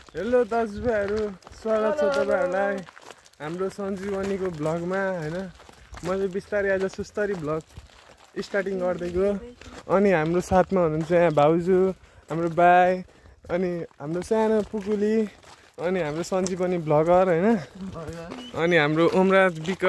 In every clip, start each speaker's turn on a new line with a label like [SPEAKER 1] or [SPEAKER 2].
[SPEAKER 1] Hello दाजुभाइहरू, स्वागत छ तपाईहरुलाई हाम्रो सञ्जीवनीको भ्लगमा हैन। मैले बिस्तारै आज सुस्तरी भ्लग स्टार्टिङ गर्दैको। अनि हाम्रो साथमा हुनुहुन्छ यहाँ भाउजू, हाम्रो भाइ, अनि हाम्रो सानो पुकुली, अनि हाम्रो सञ्जीवनी भ्लगर हैन। अनि हाम्रो ओमराज बिक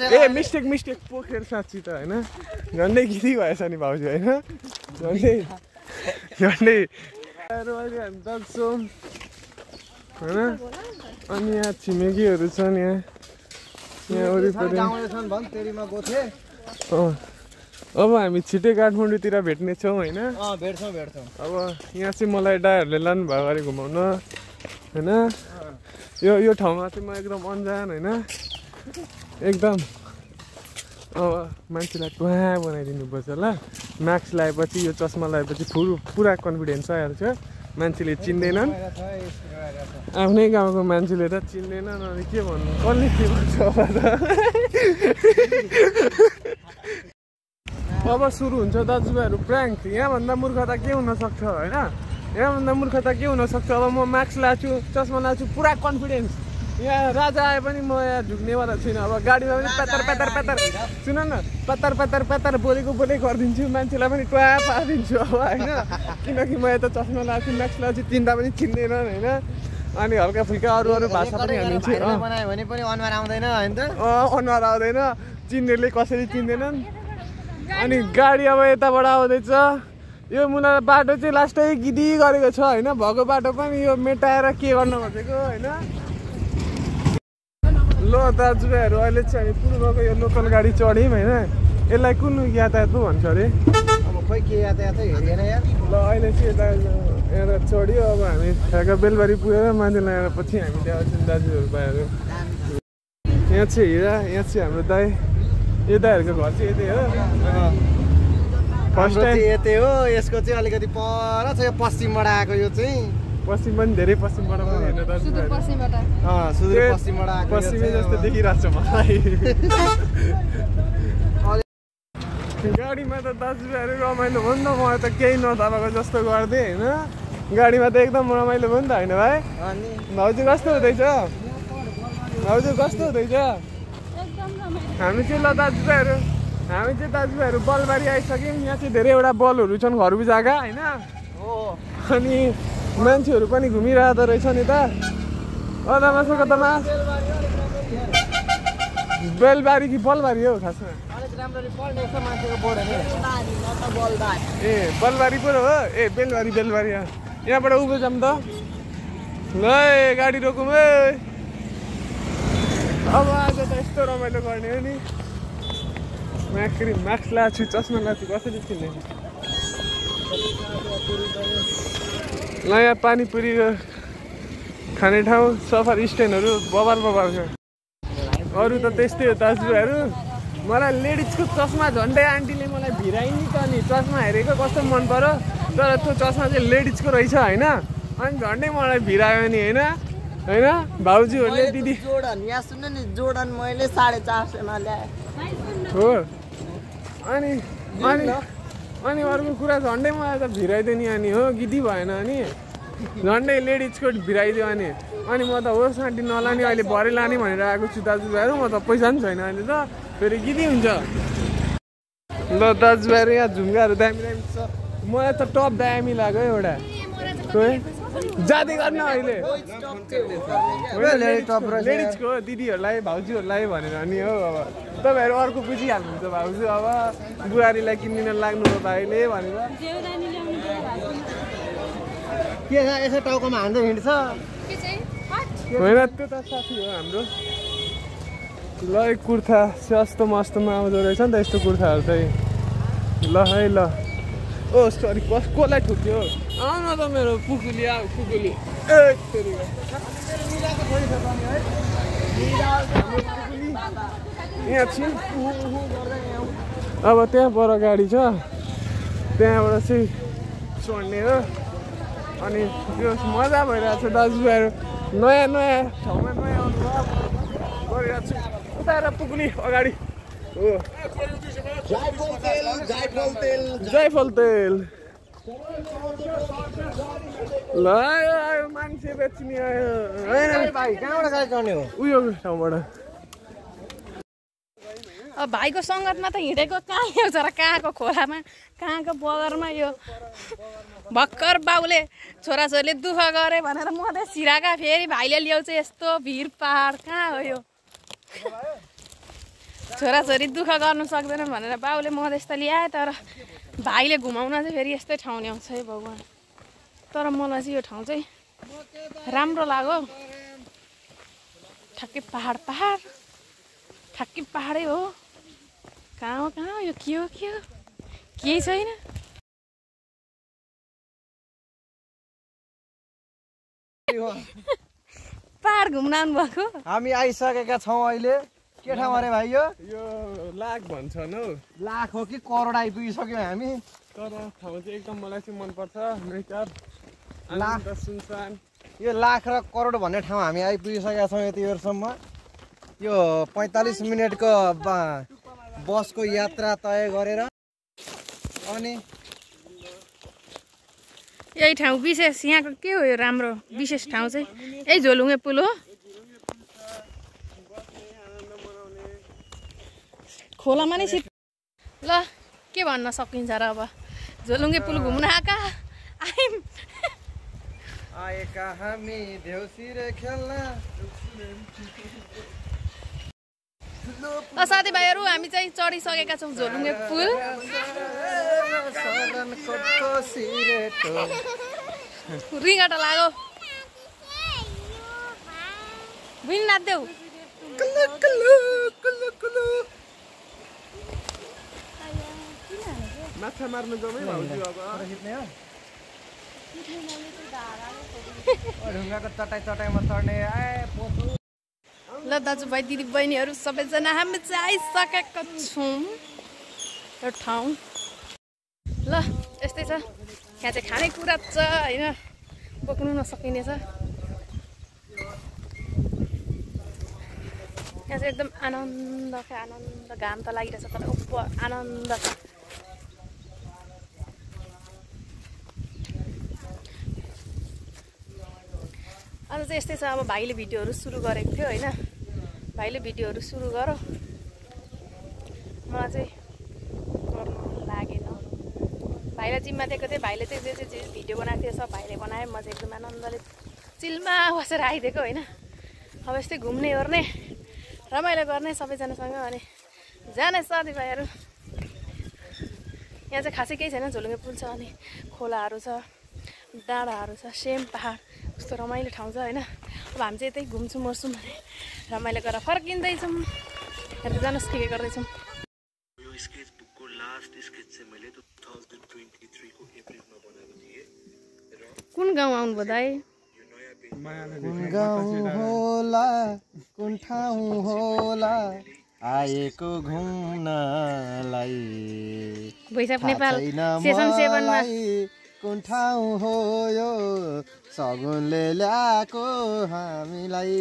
[SPEAKER 1] ए मिस्टेक पोखेर साँच्ची त हैन। झन्डै गिरी भएछ नि भाउजू हैन। झन्डै अहिले हामी जान्छौँ होइन। अनि यहाँ छिमेकीहरू छन् यहाँ वरिपरि। अब हामी छिटै काठमाडौँतिर भेट्नेछौँ होइन। अब यहाँ चाहिँ मलाई दाइहरूले लानुभयो अरे घुमाउन होइन। यो ठाउँमा चाहिँ म एकदम अन्जान होइन एकदम। अब मान्छेलाई टुवा बनाइदिनु पर्छ ल। मास्क लगाएपछि यो चस्मा लगाएपछि पुरा कन्फिडेन्स आइहाल्छ। मान्छेले चिन्दैनन्, आफ्नै गाउँको मान्छेले त चिन्दैनन्। अनि के भन्नु, कसले के भन्छ अब सुरु हुन्छ दाजुभाइहरू प्र्याङ्क। यहाँभन्दा मूर्खता के हुनसक्छ होइन। यहाँभन्दा मूर्खता के हुनसक्छ। अब म मास्क लगाएको छु, चस्मा लगाएको छु, पुरा कन्फिडेन्स। यहाँ राजा आए पनि म यहाँ झुक्नेवाला छुइनँ। अब गाडीमा पनि पत्तर सुन न, पत्तर बोलेको गरिदिन्छु। मान्छेलाई पनि टुवा पारिदिन्छु अब होइन। किनकि म यता चस्मा लगाएको छु, मास्क लगाएको छु, चिन्ता पनि चिन्दैनन् होइन। अनि हल्का फुल्का अरू भाषा पनि हालिदिन्छु। अनुहार आउँदैन, चिन्नेले कसरी चिन्दैनन्। अनि गाडी अब यताबाट आउँदैछ। यो मुना बाटो चाहिँ लास्टै गिदी गरेको छ होइन। भएको बाटो पनि यो मेटाएर के गर्न खोजेको होइन। ल दाजुभाइहरू, अहिले चाहिँ हामी पूर्वको यो लोकल गाडी चढ्यौँ होइन। यसलाई कुन यातायात पो भन्छ अरे।
[SPEAKER 2] अब खोइ के यातायात हेरेन यार।
[SPEAKER 1] ल अहिले चाहिँ यता यहाँ चढ्यो। अब हामी ठ्याक्क बेलबारी पुगेर मान्छे लगाएर पछि हामी ल्याउँछौँ दाजुहरू भाइहरू। यहाँ चाहिँ हिरा, यहाँ चाहिँ हाम्रो दाइ। यो दाइहरूको घर चाहिँ यतै हो।
[SPEAKER 2] फर्स्ट टाइम यतै हो। यसको चाहिँ अलिकति पर छ, यो पश्चिमबाट आएको। यो चाहिँ
[SPEAKER 1] पश्चिम पनि धेरै पश्चिमबाट पनि हेर्न दाजु।
[SPEAKER 2] सुदूरपश्चिमबाट आएको
[SPEAKER 1] पश्चिमै जस्तो देखिरहेको छ मलाई। गाडीमा त दाजुभाइहरू रमाइलो भयो नि त। मलाई त केही नथापाको जस्तो गरिदिएँ होइन। गाडीमा त एकदम रमाइलो भयो नि त होइन भाइ। भाउजू कस्तो हुँदैछ? भाउजू कस्तो हुँदैछ? हामी चाहिँ ल दाजुभाइहरू बलबारी आइसक्यौँ। यहाँ चाहिँ धेरैवटा बलहरू छन् घरको जग्गा होइन। अनि मान्छेहरू पनि घुमिरहेको रहेछ नि त। बेलबारी कि बलबारी हो खासमा? ए बलबारी पो हो। ए बेलबारी यहाँबाट उभो जाऊँ त ल। गाडी रोकौँ है। अब आज त यस्तो रमाइलो गर्ने हो नि। मास्क लगाएको छु, चस्मा लगाएको छु, कसरी चिन्ने। ल यहाँ पानीपुरी खाने ठाउँ, सफर स्ट्यान्डहरू बबाल छ। अरू त त्यस्तै हो दाजुभाइहरू। मलाई लेडिजको चस्मा झन्डै आन्टीले मलाई भिराइनी त नि। चस्मा हेरेको कस्तो मन पर्यो, तर त्यो चस्मा चाहिँ लेडिजको रहेछ होइन। अनि झन्डै मलाई भिरायो नि होइन। भाउजूहरूले दिदी
[SPEAKER 2] यहाँ सुन्नु नि, जोर्डन मैले 450 मा ल्याएँ
[SPEAKER 1] हो। अनि अर्को कुरा झन्डै मलाई त भिराइदियो नि। अनि हो गिदी भएन अनि झन्डै लेडिजको भिराइदियो। अनि म त होस् आन्टी नलाने, अहिले भरे लाने भनेर आएको छु दाजुभाइहरू। म त पैसा पनि छैन अहिले त, फेरि गिदी हुन्छ। ल दाजुभाइहरू, यहाँ झुम्काहरू दामी छ। मलाई त टप दामी लाग्यो एउटा। जाँदै गर्न अहिले लेडिजको दिदीहरूलाई भाउजूहरूलाई भनेर नि हो। अब तपाईँहरू अर्को बुझिहाल्नुहुन्छ। भाउजू अब बुहारीलाई किनिदिन लाग्नु हो भाइले भनेर।
[SPEAKER 2] के छ यसो टाउकोमा हान्दै हिँड्छ
[SPEAKER 1] होइन, त्यो त साथी हो हाम्रो। ल कुर्ता सस्तो मस्तोमा आउँदो रहेछ नि त यस्तो कुर्ताहरू चाहिँ। ल है ल। ओ सरी, कसलाई ठुक्यो? आउन त मेरो पुकुली पुकुली। यहाँ छु। अब त्यहाँ पर गाडी छ, त्यहाँबाट चाहिँ चढ्ने हो। अनि त्यो मजा भइरहेको छ दाजुभाइहरू। नयाँ ठाउँमा नयाँ अनुभव गरिरहेको छु। उता पुकुली अगाडि हो। जायफल तेल ल मान्छे बेच्ने आयो
[SPEAKER 2] भाइ कहाँबाट गाडी चढ्ने हो
[SPEAKER 1] उयो ठाउँबाट
[SPEAKER 3] अब भाइको सङ्गतमा त हिँडेको कहाँ ल्याउँछ र कहाँको खोलामा कहाँको बगरमा यो भर्खर बाउले छोराछोरीले दुःख गरे भनेर मधेस छिराका फेरि भाइले ल्याउँछ यस्तो भिर पहाड कहाँ हो यो छोराछोरी दुःख गर्नु सक्दैन भनेर बाउले मधेस त ल्याए तर भाइले घुमाउन चाहिँ फेरि यस्तै ठाउँ ल्याउँछ है भगवान् तर मलाई चाहिँ यो ठाउँ चाहिँ राम्रो लाग्यो ठ्याक्कै पहाड पहाड ठ्याक्कै पहाडै हो कहाँ हो यो के हो केही छैन पहाड घुम्न आउनुभएको
[SPEAKER 2] हामी आइसकेका छौँ अहिले के ठाउँ अरे भाइ यो
[SPEAKER 1] लाख भन्छन् हौ
[SPEAKER 2] लाख हो कि करोड आइपुगिसक्यौँ हामी
[SPEAKER 1] तर ठाउँ चाहिँ एकदम मलाई चाहिँ मनपर्छ नेचर
[SPEAKER 2] लाख
[SPEAKER 1] सुनसान
[SPEAKER 2] यो लाख र करोड भन्ने ठाउँ हामी आइपुगिसकेका छौँ यति बेरसम्म यो 45 मिनटको बसको यात्रा तय गरेर अनि
[SPEAKER 3] यही ठाउँ विशेष यहाँको के हो यो राम्रो विशेष ठाउँ चाहिँ यही झोलुङ्गे पुल हो खोलामा नै सिट ल के भन्न सकिन्छ र अब झोलुङ्गे पुल घुम्न
[SPEAKER 2] आएका हामी देउसिरे खेल्न
[SPEAKER 3] साथीभाइहरू हामी चाहिँ चढिसकेका छौँ झोलुङ्गे पुल रिङ्गाटा लाग्यो बुझ्नु नाच्देऊ
[SPEAKER 1] माछा मार्नु जाउँ है भाउजू अब
[SPEAKER 2] ढुङ्गाको चटाइमा चढ्ने
[SPEAKER 3] ल दाजुभाइ दिदी बहिनीहरू सबैजना हामी चाहिँ आइसकेका छौँ यो ठाउँ ल यस्तै छ यहाँ चाहिँ खानेकुरा छ होइन बोक्नु नसकिने छ यहाँ चाहिँ एकदम आनन्द घाम त लागिरहेछ तर आनन्द छ आज चाहिँ यस्तै छ अब भाइले भिडियोहरू सुरु गरेको थियो होइन भाइले भिडियोहरू सुरु गर मलाई चाहिँ गर्नु लागेन भाइलाई जिम्मा दिएको थिएँ भाइले चाहिँ जे जे भिडियो बनाएको थियो सब भाइले बनाएँ म चाहिँ एकदम आनन्दले चिलमा बसेर आइदिएको होइन अब यस्तै घुम्ने ओर्ने रमाइलो गर्ने सबैजनासँग अनि जाने साथीभाइहरू यहाँ चाहिँ खासै केही छैन झोलुङ्गे पुल छ अनि खोलाहरू छ डाँडाहरू छ सेम पहाड कस्तो रमाइलो ठाउँ छ होइन अब हामी चाहिँ यतै घुम्छौँ मर्छौँ भने रमाइलो गरेर फर्किँदैछौँ हेर्दै जानुहोस् के गर्दैछौँ कुन गाउँ आउनुभयो दाइ
[SPEAKER 2] कुन गाउँ होला कुन ठाउँ होला आएको घुम्नलाई
[SPEAKER 3] भैसाप नेपाल सेसन 7 मा
[SPEAKER 2] कुन ठाउँ हो यो सगुनले ल्याएको हामीलाई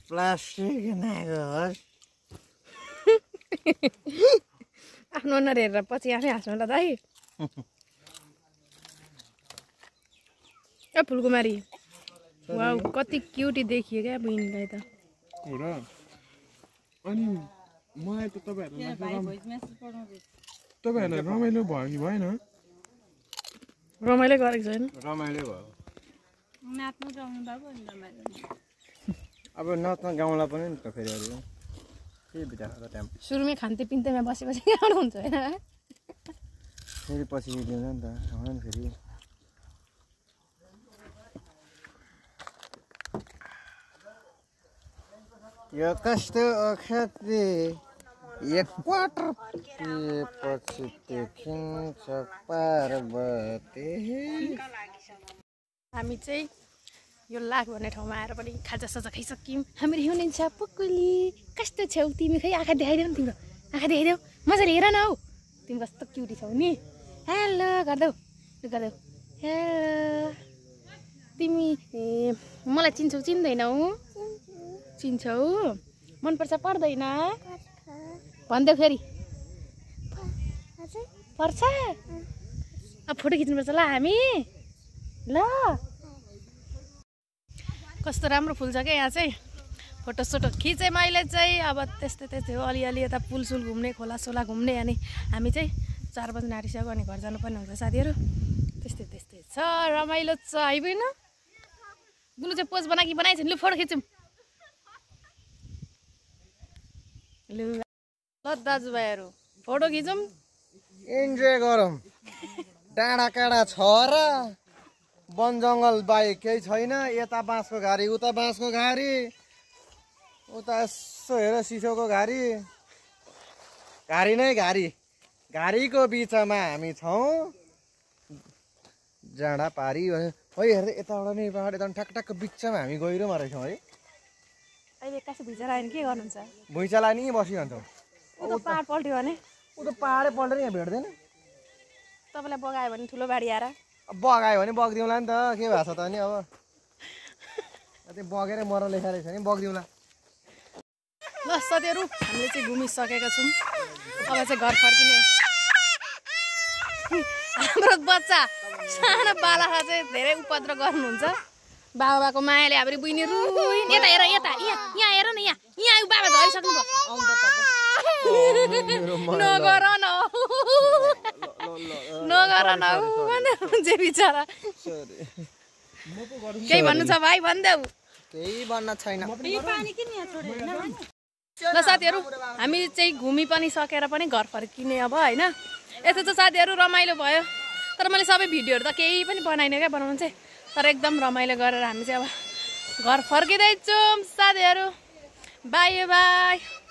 [SPEAKER 2] प्लास्टिक
[SPEAKER 3] आफ्नो अनुहार हेरेर पछि आफै हाँस्नु ल दाइ ए फुलकुमारी वाउ कति क्युटी देखियो क्या बहिनीलाई त
[SPEAKER 1] हो र अनि मलाई त तपाईँहरूलाई रमाइलो भयो कि भएन
[SPEAKER 3] रमाइलो गरेको छैन
[SPEAKER 2] रमाइलो भयो
[SPEAKER 3] नाच्नु गाउनु भएको
[SPEAKER 2] अब नाच्न गाउँला पनि नि त फेरि अरू के बिताएको टाइम
[SPEAKER 3] सुरुमै खान्थे पिन्तेमा बसेपछि गाउनु हुन्छ होइन
[SPEAKER 2] फेरि पछि दिउँला नि त हो नि फेरि यो कस्तो अखते एक क्वार्टर पछि देखिन्छ पार्वती
[SPEAKER 3] हामी चाहिँ यो लाख भन्ने ठाउँमा आएर पनि खाजासाजा खाइसक्यौँ हाम्रो हुनुहुन्छ पुकुली कस्तो छेउ तिमी खै आँखा देखाइदेऊ नि तिम्रो आँखा देखाइदेऊ मजाले हेर न हौ तिमी कस्तो क्युटी छौ नि हेलो गर्देऊ गर्देऊ हेलो तिमी मलाई चिन्छौ चिन्दैनौ चिन्छौ मनपर्छ पर्दैन भनिदेऊ फेरि पर्छ अब फोटो खिच्नुपर्छ ल हामी ल कस्तो राम्रो फुल छ क्या यहाँ चाहिँ फोटोसोटो खिचेँ मैले चाहिँ अब त्यस्तै हो अलिअलि यता पुलसुल घुम्ने खोलासोला घुम्ने अनि हामी चाहिँ 4 बजी आँटिसक्यो अनि घर जानुपर्ने हुन्छ साथीहरू त्यस्तै छ रमाइलो छ आइपुग्न बुलु चाहिँ पोज बनाइ बनाइछ लु फोटो खिचौँ लु ल दाजुभाइहरू फोटो खिचौँ
[SPEAKER 2] इन्जोय गरौँ डाँडा काँडा छ र वन जङ्गल बाहेक केही छैन यता बाँसको घारी उता बाँसको घारी उता यसो हेर सिसोको घारी घारी नै घारी घारीको बिचमा हामी छौँ जाँडा पारी है हेर यताबाट नि पहाड यता ठ्याक बिचमा हामी गइरहँ रहेछौँ है
[SPEAKER 3] अहिले एक्कासी भुइँचालो आयो भने के गर्नुहुन्छ
[SPEAKER 2] भुइँचालो नि बसिरहन्छौँ
[SPEAKER 3] उता पहाड पल्ट्यो भने
[SPEAKER 2] ऊ त पहाडै पल्टेर यहाँ भेट्दैन
[SPEAKER 3] तपाईँलाई बगायो भने ठुलो बाढी आएर
[SPEAKER 2] बगायो भने बगिदिउँला नि त के भएको छ त नि अब त्यो बगेरै मर लेखा रहेछ नि बगिदिउँला
[SPEAKER 3] ल साथीहरू हामीले चाहिँ घुमिसकेका छौँ अब चाहिँ घर फर्किने हाम्रो बच्चा सानो बालकलाई चाहिँ धेरै उपद्रो गर्नुहुन्छ बाबाको मायाले हाम्रो बुइनी रुइन यता हेर यता यहाँ हेर न यहाँ बाबा झरिसक्नु भयो नगर न जे बिचरा केही भन्नु छ भाइ भनिदेऊ
[SPEAKER 2] केही भन्न छैन
[SPEAKER 3] ल साथीहरू हामी चाहिँ घुमि पनि सकेर पनि घर फर्किने अब होइन यस्तो चाहिँ साथीहरू रमाइलो भयो तर मैले सबै भिडियोहरू त केही पनि बनाइनँ क्या बनाउनु चाहिँ तर एकदम रमाइलो गरेर हामी चाहिँ अब घर फर्किँदैछौँ साथीहरू बाई बाई